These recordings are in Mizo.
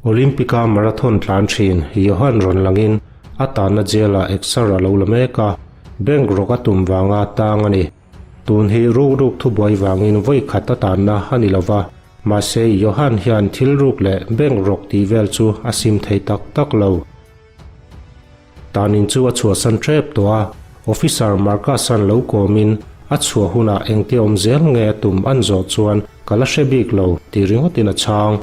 Olympic-a marathon tlan thin Johan rawn langin a tanna jail-ah exer a lo la mek a, bank rawk a tum vanga tang a ni. Tun hi rukruk thubuai vangin vawi khat a tanna a ni lova, mahse Johan hian thil ruk leh bank rawk tih vel chu a sim thei tak tak lo. Tanin chu a chhuahsan tep tawh a, Officer Marcus-a'n lo kawmin a chhuah hunah engtia awm zel nge a tum an zawh chuan ka la hre bik lo tih ringawtin a chhang.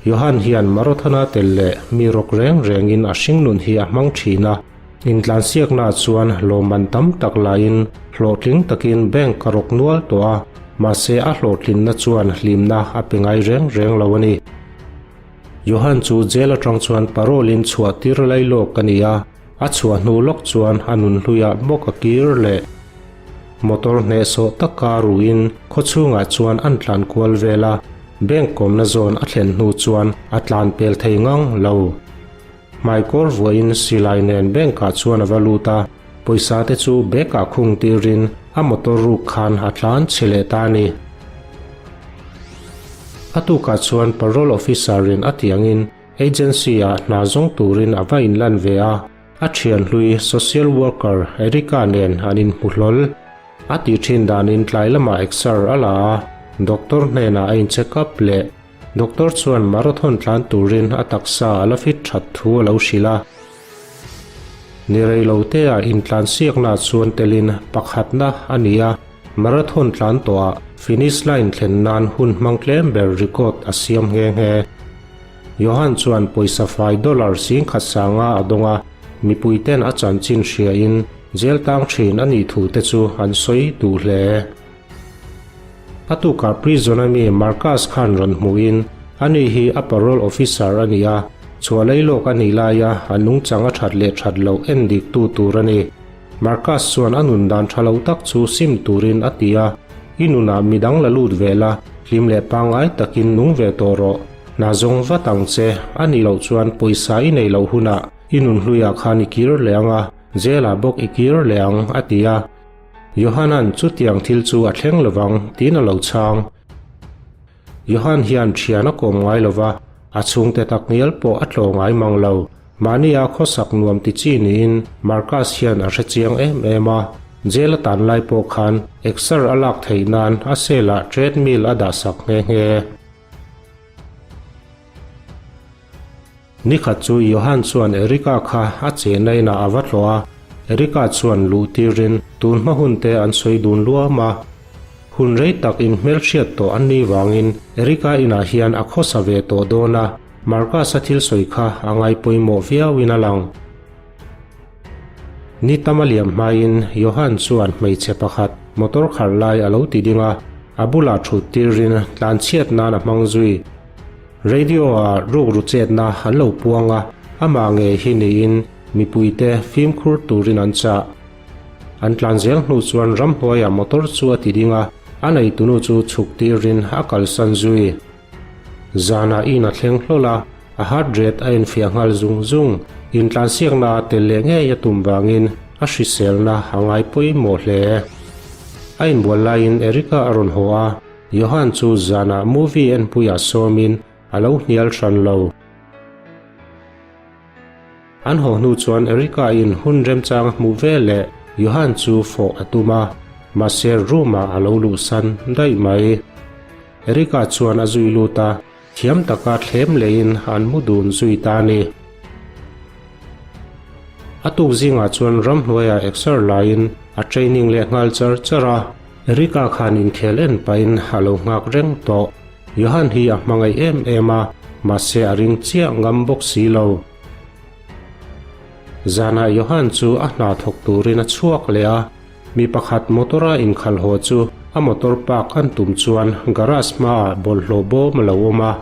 Johan hian marathon-a tel leh mi rawk reng rengin a hringnun hi a hmang thin a, intlansiaknaah chuan lawmman tam tak laiin hlawhtling takin bank a rawk nual tawh a, mahse a hlawhtlinna chuan hlimna a pe ngai reng reng lo a ni. Johan chu jail atang chuan parole-in chhuah tir lai lawk a ni a, a chhuah hnu lawk chuan a nun hluiah bawk a kir leh. Motor hnehsawh taka ruin khawchhungah chuan an tlan kual vel a, bank kawmna zawn a thlen hnu chuan a tlan pel thei ngang lo. Hmaikawr vuahin silai nen bank-ah chuan a va lut a, pawisa te chu bag-ah khung tirin a motor ruk khan a tlan chhe leh ta a ni. A tukah chuan parole officer-in a tiangin agency-ah hna zawng turin a va inlan ve a, A thian hlui social worker Erica nen an inhmu hlawl. A tih thin danin tlai lamah exer a la a, doctor hnenah a in check up leh. Doctor chuan marathon tlan turin a taksa a la fit that thu a lo hrilh a. Ni rei lo te ah intlansiakna chuan telin pakhatna a ni a, marathon tlan tawhah finish line thlen nan hun hmang tlem ber record a siam nghe nghe. Johan chuan pawisa fai dollar 10,000 sanga a dawng a, mipuiten a chanchin hriain jail tang thin a nih thu te chu an sawi duh hle. A tukah prison a mi Marcus khan rawn hmuhin ani hi a parole officer a ni a, chhuah lei lawk a nih laia a nungchang a that leh that loh en dik tu tur a ni. Marcus chuan a nun dan tha lo tak chu sim turin a ti a, I nunah midang la lut ve la, hlim leh pangngai takin nung ve tawh rawh. Hna zawng vat ang che, a nih loh chuan pawisa i neih loh hunah i nun hluiah khan i kir leh ang a, jail-ah bawk i kir leh ang, a ti a. Johanan chutiang thil chu a thleng lovang tiin a lo chhang. Johan hian thian a kawm ngai lova, a chhungte tak ngial pawh a tlaw ngai mang lo. Mahnia khawsak nuam ti chi niin Marcus hian a hre chiang em em a, jail a tan lai pawh khan exer a lak theih nan a cell-ah treadmill a dahsak nghe nghe. Nikhat chu Johan chuan Erika kha a chenna inah a va tlawh a, Erika chuan luh tirin tun hma hun te an sawi dun luam a. Hun rei tak inhmelhriat tawh an nih vangin Erika inah hian a khawsa ve tawh dawn a, Marcus-a thil sawi kha a ngaipawimawh viauin a lang. Ni tam a liam hmain Johan chuan hmeichhe pakhat motor khalh lai a lo ti ding a, a bulah thut tirin tlanchhiat nan a hmang zui. Radio ah rukru chetna an lo puang a, amah ngei hi niin mipuite fimkhur turin an chah. An tlan zel hnu chuan ramhnuaiah motor chu a ti ding a, a neitunu chu chhuk tirin a kalsan zui. Zanah in a thleng hlawl a, a heart rate a infiah nghal zung zung. Intlansiakna a tel leh ngei a tum vangin a hriselna a ngai pawimawh hle. A inbual laiin Erica a rawn haw a, Johan chu zanah movie enpuiah sawmin a lo hnial hran lo. An haw hnu chuan Erica in hun remchang a hmuh ve leh Johan chu fawh a tum a, mahse room ah a lo luhsan daih mai. Erica chuan a zui lut a, thiam taka thlem leiin an mu dun zui ta a ni. A tuk zingah chuan ramhnuaiah exer laiin a training leh nghal char char a, Erica khan inkhel en pahin a lo nghak reng tawh. Johan hi a hmangaih em em a, mahse a ring chiah ngam bawk si lo. Zanah Johan chu a hna thawk turin a chhuak leh a, mi pakhat motor-a inkhalh haw chu a motor park an tum chuan garage hmaah bawlhhlawh bawm a lo awm a.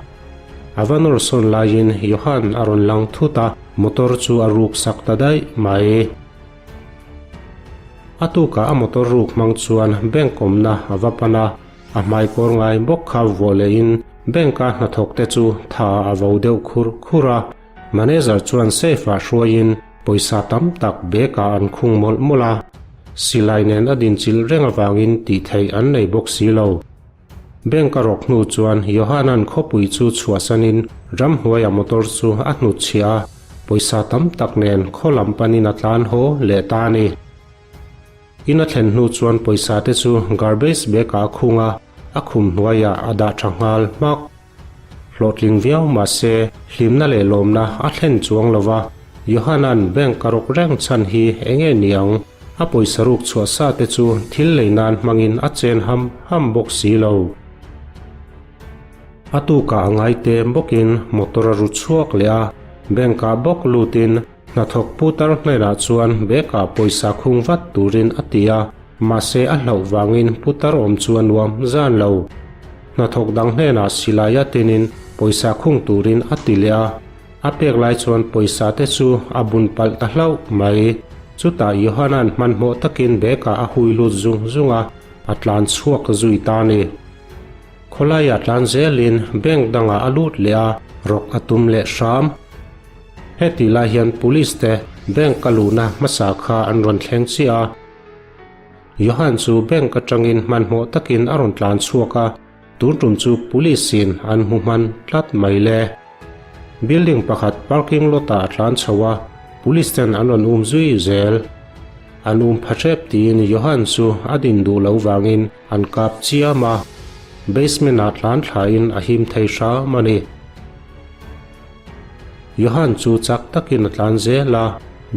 A va nawr sawn laiin Johan a rawn lang thut a, motor chu a ruk sak ta daih mai. A tukah a motor ruk hmang chuan bank awmna a va pan a, A hmaikawr ngai bawk kha vuah lehin bank-a hnathawkte chu tha a vo deuh khur khur a. Manager chuan safe-ah hruaiin pawisa tam tak bag-ah an khung mawlh mawlh a. Silai nen a dinchilh reng avangin tih theih an nei bawk si lo. Bank a rawk hnu chuan Johan-a'n khawpui chu chhuahsanin ramhnuaia motor chu a hnutchhiah a, pawisa tam tak nen khaw lam panin a tlan haw leh ta a ni. In a thlen hnu chuan pawisa te chu garbage bag-ah a khung a, a khum hnuaiah a dah tha nghal hmak. Hlawhtling viau mahse hlimna leh lawmna a thlen chuang lo va, Johan-a'n bank a rawk reng chhan hi eng nge niang? A pawisa ruk chhuah sa te chu thil lei nan hmangin a chen ham ham bawk si lo. A tukah a ngai te bawkin motor a ru chhuak leh a, bank-ah bawk lutin Hnathawk putar hnenah chuan bag-ah pawisa khung vat turin a ti a, mahse a hlauh vangin putar awm chu a nuam zan lo. Hnathawk dang hnenah silai a tinin pawisa khung turin a ti leh a, a pek lai chuan pawisa te chu a bun palh ta hlauh mai. Chutah Johanan hmanhmawh takin bag-ah a hui lut zung zung a, a tlan chhuak zui ta a ni. Khawlaiah tlan zelin bank dangah a lut leh a, rawk a tum leh hram. Heti lai hian Police te bank a luhna hmasa kha an rawn thleng chiah a. Johan chu bank atangin hmanhmawh takin a rawn tlan chhuak a, tun tum chu Police in an hmu hman tlat mai le. Building pakhat parking lot ah a tlan chho a, Police ten an rawn um zui zel. An um pha hrep tiin Johan chu a din duh lo vangin An kap chiam a, basement ah tlan thlain a him thei hram a ni. Johan chu chak takin a tlan zel a,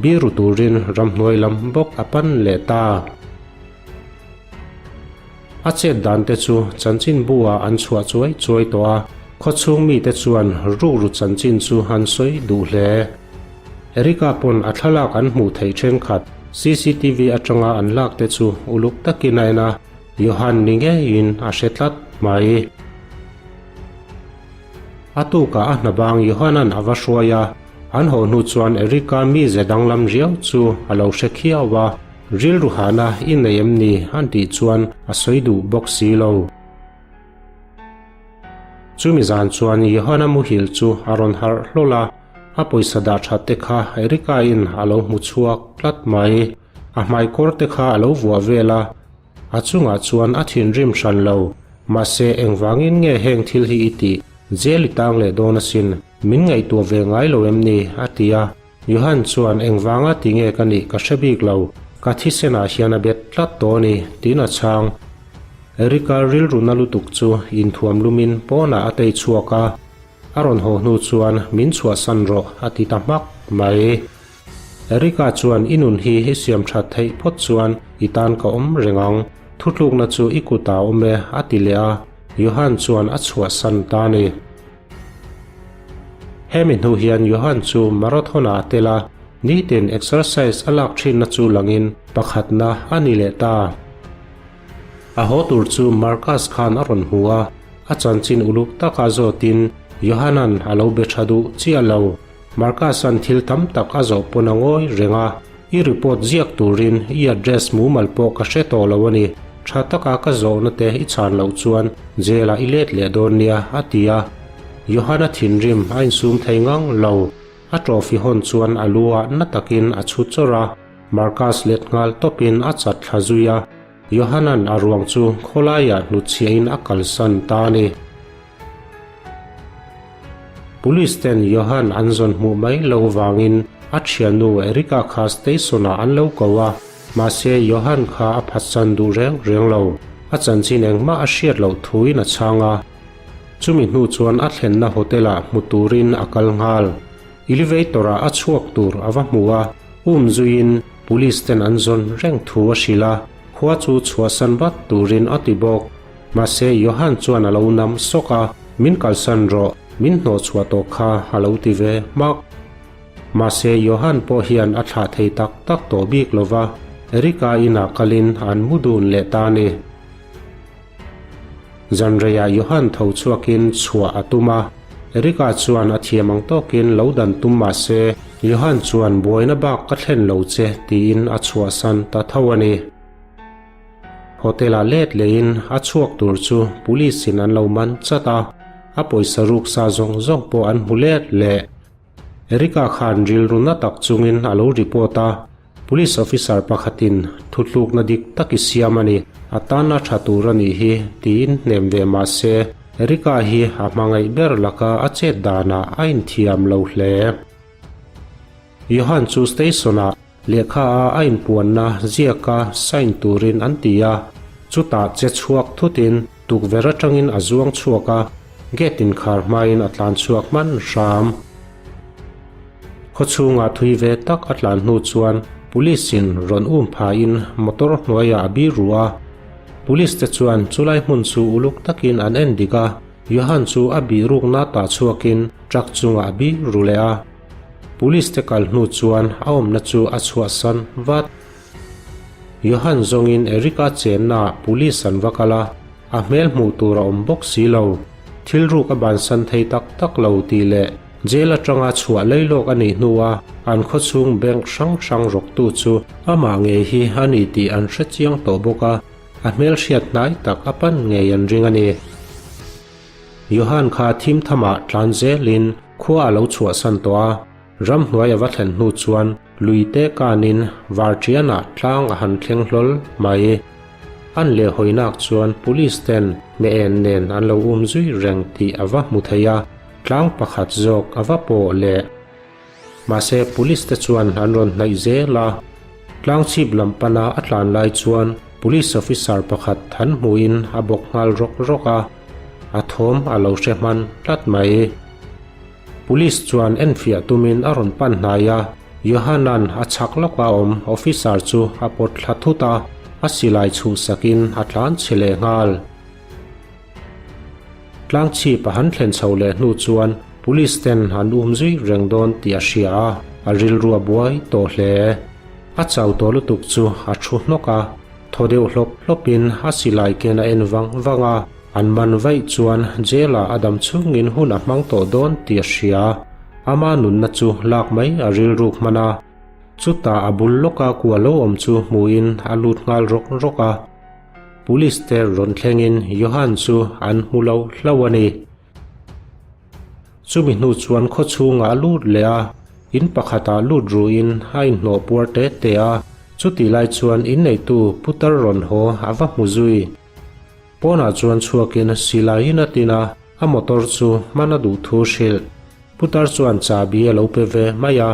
biru turin ramhnuai lam bawk a pan leh ta. A chet dan te chu chanchin bu ah an chhuah chuai chuai tawh a, khawchhung mite chuan rukru chanchin chu an sawi duh hle. Erika pawn a thlalak an hmuh theih thenkhat cctv atanga an lak te chu uluk takin a en a, Johan ni ngeiin a hre tlat mai. A tukah a hna bang Johan-a'n a va hruai a, an haw hnu chuan Erika mize danglam riau chu a lo hre khiau a, rilru hahna i nei em ni an tih chuan a sawi duh bawk si lo. Chumi zan chuan Johan-a muhil chu a rawn harh hlawl a, A pawisa dah that te kha Erika-in a lo hmu chhuak tlat mai. A hmaikawr te kha a lo vuah vel a, a chungah chuan a thinrim hran lo. Mahse, engvangin nge heng thil hi i tih? Jail i tang leh dawn asin. Min ngaihtuah ve ngai lo em ni? a ti a. Johan chuan engvanga ti nge ka nih ka hre bik lo. Ka thisenah hian a bet tlat tawh a ni, tiin a chhang. Erika rilru na lutuk chu inthuam lumin pawnah a tei chhuak a. A rawn haw hnu chuan min chhuahsan rawh a ti ta hmak mai. Erika chuan i nun hi i siam that theih phawt chuan i tan ka awm reng ang, thutlukna chu i kutah awm e a ti leh a, Johan chuan a chhuahsan ta a ni. Hemi hnu hian Johan chu marathon ah a tel a, nitin exercise a lak thinna chu langin pakhatna a ni leh ta. A haw tur chu Marcus khan a rawn hmu a, a chanchin uluk taka zawtin Johanan a lo be tha duh chiah lo. Marcus-a'n thil tam tak a zawh pawn a ngawi reng a, I report ziak turin i address mumal pawh ka hre tawh lo a ni. Tha taka ka zawhna te i chhan loh chuan jail-ah i let leh dawn nia, a ti a. Johana thinrim a insum thei ngang lo. A trophy hawn chuan a lu ah na takin a chhu chawrh a. Marcus let nghal tawpin a chat thla zui a, Johanan a ruang chu khawlaiah hnutchhiahin a kalsan ta a ni. Police ten Johan an zawn hmuh mai lo vangin a thiannu Erika kha station ah an lo ko a, mahse Johan kha a phatsan duh reng reng lo. A chanchin engmah a hriat loh thuin a chhang a. Chumi hnu chuan a thlenna hotel ah hmu turin a kal nghal. Elevator ah a chhuak tur a va hmu a, um zuiin police ten an zawn reng thu a hrilh a, khua chu chhuahsan vat turin a ti bawk. Mahse Johan chuan a lo nam sawk a, Min kalsan rawh, min hnawh chhuah tawh kha a lo ti ve hmak. Mahse Johan pawh hian a thlah thei tak tak tawh bik lova, Erika inah kalin an mu dun leh ta a ni. Zanreiah Johan tho chhuakin chhuah a tum a, Erika chuan a thiam ang tawkin lo dan tum mah se, Johan chuan buaina bak ka thlen lo che tiin a chhuahsan ta tho a ni. Hotel-ah let lehin a chhuak tur chu police-in an lo man chat a, a pawisa ruk sa zawng zawng pawh an hmu let leh. Erika khan rilru na tak chungin a lo report a. Police officer pakhatin thutlukna dik tak i siam a ni, a tana tha tur a nih hi tiin hnem ve mah se Erica hi a hmangaih ber laka a chet danah a inthiam lo hle. Johan chu station-ah lehkha a a inpuanna ziaka sign turin an ti a, chutah che chhuak thutin tukverh atangin a zuang chhuak a, gate inkhar hmain a tlan chhuak hman hram. Khawchhungah thui ve tak a tlan hnu chuan Police in rawn um phain motor hnuaiah a bir ruh a, Police te chuan chulai hmun chu uluk takin an en dik a, Johan chu a bih rukna tah chhuakin truck chungah a bir ru leh a. Police te kal hnu chuan a awmna chu a chhuahsan vat. Johan zawngin Eric-a chennaah Police an va kal a, a hmel hmuh tur a awm bawk si lo. Thil ruk a bansan thei tak tak lo tih leh jail atanga chhuah leilawk a nih hnua an khawchhung bank hrang hrang rawktu chu amah ngei hi a ni tih an hre chiang tawh bawk a, a hmelhriat hnai tak a pan ngei an ring a ni. Johan kha thim thamah tlan zelin khua a lo chhuahsan tawh a, ramhnuai a va thlen hnu chuan lui te kanin varṭianah tlang a han thleng hlawl mai. An lehhawinak chuan police ten hmeh nen an lo um zui reng tih a va hmu thei a, tlang pakhat zawk a va pawh leh. Mahse police te chuan an rawn hnaih zel a, tlang chhip lam pana a tlan lai chuan police officer pakhat han hmuhin a bawk nghal rawk rawk a, a thawm a lo hre hman tlat mai. Police chuan enfiah tumin a rawn pan hnai a, Johanan a chhak lawka awm officer chu a pawt thla thut a, a silai chhuhsakin a tlan chhe leh nghal. Tlang chhip a han thlen chho leh hnu chuan Police ten an um zui reng dawn tih a hria a, a rilru a buai tawh hle. A chau tawh lutuk chu a thu hnawk a, thaw deuh hlawp hlawpin a silai ken a en vang vang a, an man vaih chuan jail ah a dam chhungin hun a hmang tawh dawn tih a hria. Ama nunna chu lak mai a rilruk hman a, chutah a bul lawka kua lo awm chu hmuhin a lut nghal rawk rawk a. Police te rawn thlengin Johan chu an hmu lo hlauh a ni. Chumi hnu chuan khaw chhungah a lut leh a, in pakhatah lut ruhin a inhnawh puar te te a, chutih lai chuan inneitu putar rawn haw a va hmu zui. Pawnah chuan chhuakin silaiin a tin a, a motor chu hman a duh thu hrilh. Putar chuan chahbi a lo pe ve mai a.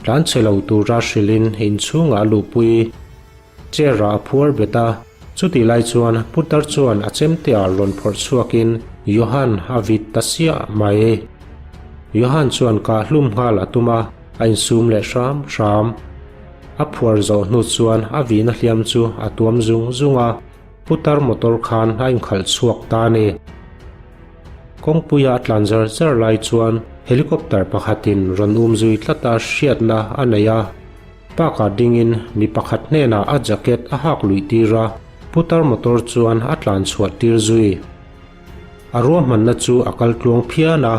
Tlan chhe lo tura hrilhin inchhungah a luhpui chair ah a phuar bet a, chutih lai chuan putar chuan a chemte ah rawn phawrh chhuakin Johan a vit ta siah mai. Johan chuan kah hlum nghal a tum a, a insum leh hram hram. A phuar zawh hnu chuan a vihna hliam chu a tuam zung zung a, putar motor khan a inkhalh chhuak ta a ni. Kawngpuia a tlan zar zar lai chuan helicopter pakhatin rawn um zui tlat a hriatna a nei a. Park ah dingin mi pakhat hnenah a jacket a hak luih tir a, putar motor chuan a tlan chhuah tir zui. A ruahmanna chu a kal tluang phian a,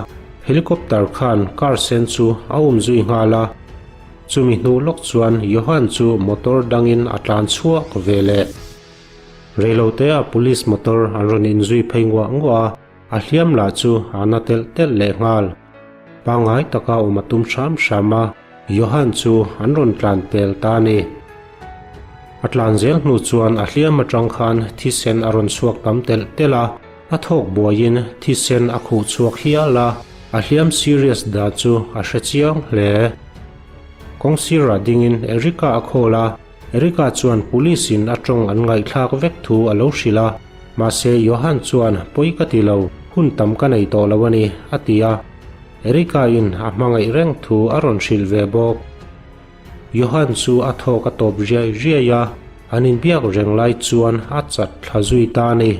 helicopter khan car sen chu a um zui nghal a. Chumi hnu lawk chuan Johan chu motor dangin a tlan chhuak ve leh. Reilotea police motor an rawn inzui phei nguah nguah a, a hliam lah chu a na telh telh leh nghal. Pangngai taka awm a tum hram hram a, Johan chu an rawn tlan pel ta a ni. A tlan zel hnu chuan a hliam atang khan thisen a rawn chhuak tam telh telh a, a thawk buaiin thisen a khuh chhuak hial a, a hliam serious dan chu a hre chiang hle. Kawngsirah dingin Erica a call a, Erica chuan police in a tawng an ngaihthlak vek thu a lo hrilh a, mahse Johan chuan pawi ka ti lo, hun tam ka nei tawh lo a ni, a ti a. Erica in a hmangaih reng thu a rawn hrilh ve bawk. Johan chu a thawk a tawp riai riai a, an inbiak reng lai chuan a chat thla zui ta a ni.